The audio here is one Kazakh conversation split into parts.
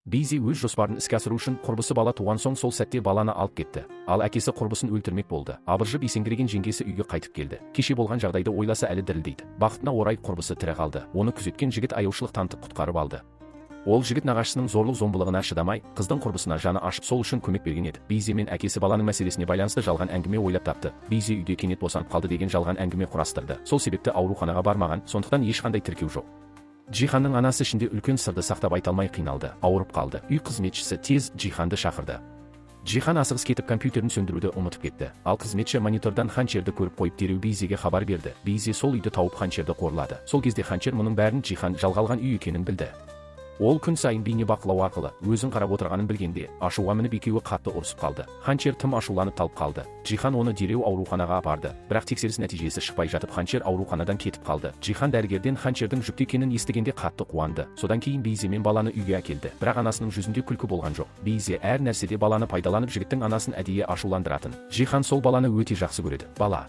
Бейзе өз жоспарын іске асыру үшін құрбысы бала туған соң, сол сәтте баланы алып кетті. Ал әкесі құрбысын өлтірмек болды. Абыржып, есеңгіреген жеңгесі үйге қайтып келді. Кеше болған жағдайды ойласа, әлі дірілдейді. Бақытына орай, құрбысы тірі қалды. Оны күзеткен жігіт аяушылық танытып, құтқарып алды. Ол жігіт нағашысының зорлық зомбылығына шыдамай, қыздың құрбысына жаны ашып, сол үшін көмек берген еді. Бейзе мен әкесі баланың мәселесіне байланысты жалған әңгіме ойлап тапты. Бейзе үйде кенет босанып қалды деген жалған әңгіме құрастырды. Сол себепті ауруханаға бармаған, сондықтан ешқандай тіркеу жоқ. Джиханның анасы ішінде үлкен сырды сақтап, айта алмай қиналды, ауырып қалды. Үй қызметшісі тез Джиханды шақырды. Джихан асығыс кетіп, компьютерін сөндіруді ұмытып кетті. Ал қызметші монитордан Ханчерді көріп қойып, дереу Бейзеге хабар берді. Бейзе сол үйді тауып, Ханчерді қорлады. Сол кезде Ханчер мұның бәрін Джихан жалға алған үй екенін білді. Ол күн сайын бейне бақылау арқылы өзін қарап отырғанын білгенде, ашуға мініп, екеуі қатты ұрысып қалды. Ханчер тым ашуланып, талып қалды. Джихан оны дереу ауруханаға апарды. Бірақ тексеріс нәтижесі шықпай жатып, Ханчер ауруханадан кетіп қалды. Джихан дәрігерден Ханчердің жүкті екенін естігенде қатты қуанды. Содан кейін Бейзе мен баланы үйге әкелді. Бірақ анасының жүзінде күлкі болған жоқ. Бейзе әр нәрседе баланы пайдаланып, жігіттің анасын әдейі ашуландыратын. Джихан сол баланы өте жақсы көреді. Бала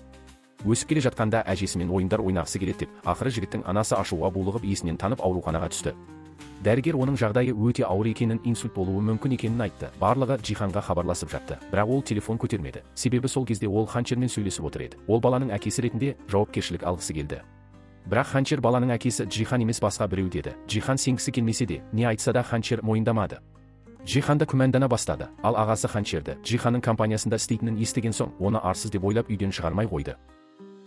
өсіп келе жатқанда әжесімен ойындар ойнағысы келеді деп, ақыры жігіттің анасы ашуға булығып, есінен танып, ауруханаға түсті. Дәрігер оның жағдайы өте ауыр екенін, инсульт болуы мүмкін екенін айтты. Барлығы Джиханға хабарласып жатты, бірақ ол телефон көтермеді. Себебі сол кезде ол Ханчермен сөйлесіп отыр еді. Ол баланың әкесі ретінде жауапкершілік алғысы келді. Бірақ Ханчер баланың әкесі Джихан емес, басқа біреу деді. Джихан сенгісі келмесе де, не айтса да, Ханчер мойындамады. Джихан да күмәндана бастады. Ал ағасы Ханчерді Джиханның компаниясында істейтінін естіген соң, оны арсыз деп ойлап, үйден шығармай қойды.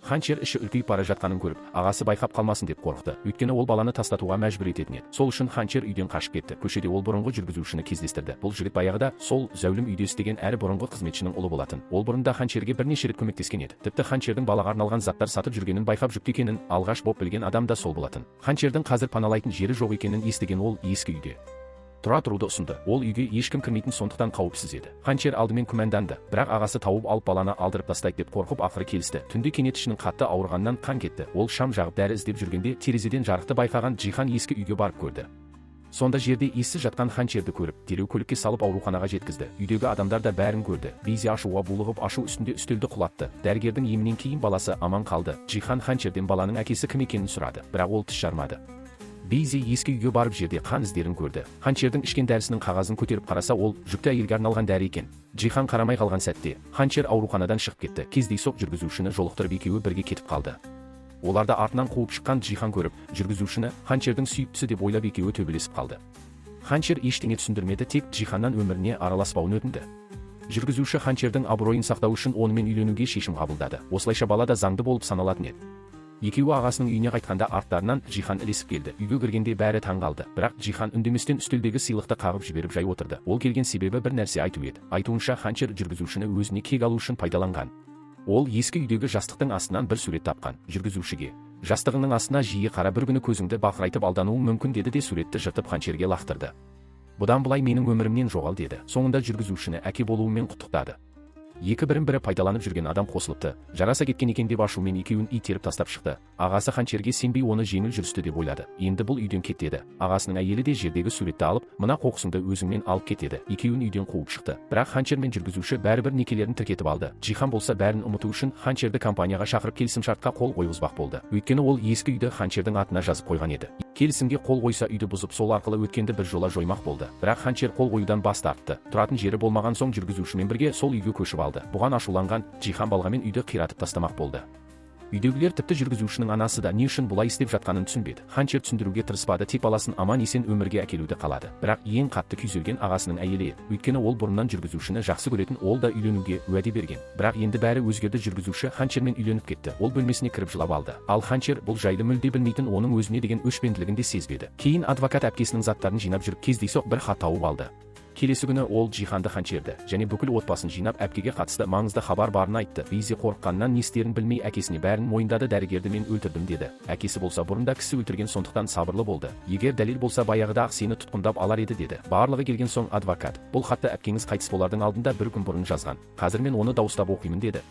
Ханчер іші үлкейіп бара жатқанын көріп, ағасы байқап қалмасын деп қорықты. Өйткені ол баланы тастатуға мәжбүр ететін еді. Сол үшін Ханчер үйден қашып кетті. Көшеде ол бұрынғы жүргізушіні кездестірді. Бұл жігіт баяғыда сол зәулім үйде істеген әрі бұрынғы қызметшінің ұлы болатын. Ол бұрында Ханчерге бірнеше рет көмектескен еді. Тіпті Ханчердің балаға арналған заттар сатып жүргенін байқап, жүкті екенін алғаш боп білген адам да сол болатын. Ханчердің қазір паналайтын жері жоқ екенін естіген ол ескі үйде тұра тұруды ұсынды. Ол үйге ешкім кірмейтін, сондықтан қауіпсіз еді. Ханчер алдымен күмәнданды, бірақ ағасы тауып алып, баланы алдырып тастайды деп қорқып, ақыры келісті. Түнде кенет ішінің қатты ауырғаннан қан кетті. Ол шам жағып, дәрі іздеп жүргенде, терезеден жарықты байқаған Джихан ескі үйге барып көрді. Сонда жерде ессіз жатқан Ханчерді көріп, дереу көлікке салып, ауруханаға жеткізді. Үйдегі адамдар да бәрін көрді. Бейзе ашуға булығып, ашу үстінде үстелді құлатты. Дәрігердің емінен кейін баласы аман қалды. Джихан Ханчерден баланың әкесі кім екенін сұрады, бірақ ол тіс жармады. Бейзе ескі үйге барып, жерде қан іздерін көрді. Ханчердің ішкен дәрісінің қағазын көтеріп қараса, ол жүкті әйелге арналған дәрі екен. Джихан қарамай қалған сәтте Ханчер ауруханадан шығып кетті. Кездейсоқ жүргізушіні жолықтырып, екеуі бірге кетіп қалды. Оларды артынан қуып шыққан Джихан көріп, жүргізушіні Ханчердің сүйіктісі деп ойлап, екеуі төбелесіп қалды. Ханчер ештеңе түсіндірмеді, тек Джиханнан өміріне араласпауын өтінді. Жүргізуші Ханчердің абыройын сақтау үшін онымен үйленуге шешім қабылдады. Осылайша бала да заңды болып саналатын еді. Екеуі ағасының үйіне қайтқанда, арттарынан Джихан ілесіп келді. Үйге кіргенде бәрі таң қалды. Бірақ Джихан үндеместен үстелдегі сыйлықты қағып жіберіп, жай отырды. Ол келген себебі бір нәрсе айту еді. Айтуынша, Ханчер жүргізушіні өзіне кек алу үшін пайдаланған. Ол ескі үйдегі жастықтың астынан бір сурет тапқан. Жүргізушіге: «Жастығыңның астына жиі қара, бір күні көзіңді бақырайтып, алдануың мүмкін», – деді де, суретті жыртып, Ханчерге лақтырды. «Бұдан былай менің өмірімнен жоғал», – деді. Соңында жүргізушіні әке болуымен құттықтады. Екі бірін бірі пайдаланып жүрген адам қосылыпты, жараса кеткен екен деп, ашумен екеуін итеріп тастап шықты. Ағасы Ханчерге сенбей, оны жеңіл жүрісті деп ойлады. «Енді бұл үйден кет», – деді. Ағасының әйелі де жердегі суретті алып, «Мына қоқысыңды өзіңмен алып кет», – деді. Екеуін үйден қуып шықты. Бірақ Ханчер мен жүргізуші бәрібір некелерін тіркетіп алды. Джихан болса, бәрін ұмыту үшін Ханчерді компанияға шақырып, келісімшартқа қол қойғызбақ болды. Өйткені ол ескі үйді Ханчердің атына жазып қойған еді. Келісімге қол қойса, үйді бұзып, сол арқылы өткенді бір жола жоймақ болды. Бірақ Ханчер қол қоюдан бас тартты. Тұратын жері болмаған соң, жүргізушімен бірге сол үйге көшіп алды. Бұған ашуланған Джихан балғамен үйді қиратып тастамақ болды. Үйдегілер, тіпті жүргізушінің анасы да не үшін бұлай істеп жатқанын түсінбеді. Ханчер түсіндіруге тырыспады, тек баласын аман есен өмірге әкелуді қалады. Бірақ ең қатты күйзелген ағасының әйелі еді. Өйткені ол бұрыннан жүргізушіні жақсы көретін, ол да үйленуге уәде берген. Бірақ енді бәрі өзгерді: жүргізуші Ханчермен үйленіп кетті. Ол бөлмесіне кіріп, жылап алды. Ал Ханчер бұл жайлы мүлде білмейтін, оның өзіне деген өшпенділігін де сезбеді. Кейін адвокат әпкесінің заттарын жинап жүріп, кездейсоқ бір хат тауып алды. Келесі күні ол Джиханды, Ханчерді және бүкіл отбасын жинап, әпкеге қатысты маңызды хабар барын айтты. Бейзе қорыққаннан не істерін білмей, әкесіне бәрін мойындады. «Дәрігерді мен өлтірдім», – деді. Әкесі болса, бұрында кісі өлтірген, сондықтан сабырлы болды. «Егер дәлел болса, баяғыда ақ сені тұтқындап алар еді», – деді. Барлығы келген соң адвокат: «Бұл хатты әпкеңіз қайтыс болардың алдында бір күн бұрын жазған. Қазір мен оны дауыстап оқимын», – деді.